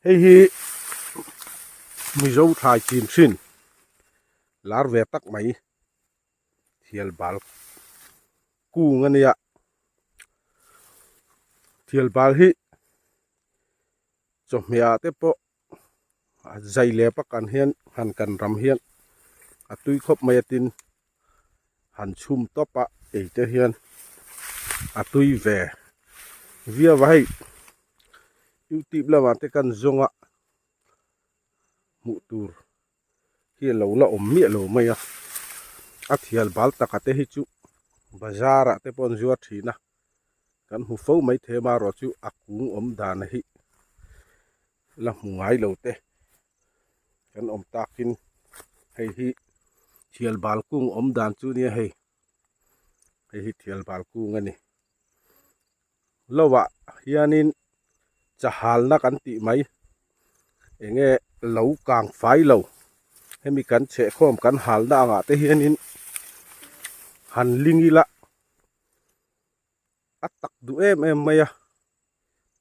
Hei hi Mizo thlai chin thin lar ve tak mai thial bal kung a nia. Thial bal hi chawhmeh ah te pawh a zai leh pak ang hian han kan ram hian a tui khawp mai a tin han chhum tawp a ei te hian a tui ve viau a hei youtube lamah te kan zawng a hmuh tur hi a lo la awm miah lo mai a a thial bal taka te hi chu bazar ah te pawh an zuar thin a kan hmu fo mai thei amaherawh chu a kung awm dan hi la hmu ngai lo te kan awm takin hei hi thial bal kung awm dan chu nia hei hei hi thial bal kung a ni lo ah hianin chahalna kan tih mai eng nge lo kang fai lo hemi kan chhehkhawm kan halna angah te hianin han ling ila a tak duh em em mai a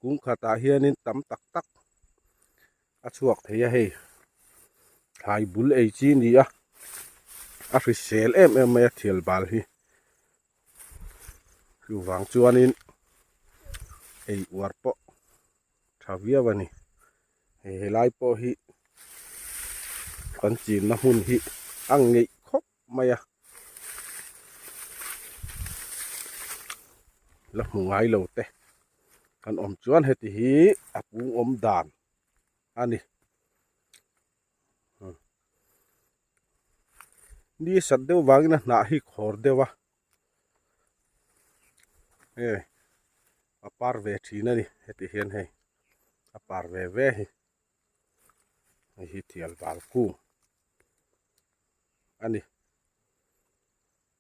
kung khatah hianin tam tak tak a chhuak thei a hei thlai bul ei chi a ni a a hrisel em em mai a thial bal hi chuvang chuanin ei uar pawh tha viau a ni hei helai pawh hi kan chinna hmun hi a ngeih khawp mai a la hmu ngai lo te kan awm chuan heti hi a kung awm dan a ni ni sat deuh vangin a hnah hi khawr deuh a hei a par ve thin a ni heti hian hei a par ve ve hi hei hi thial val kung a ni.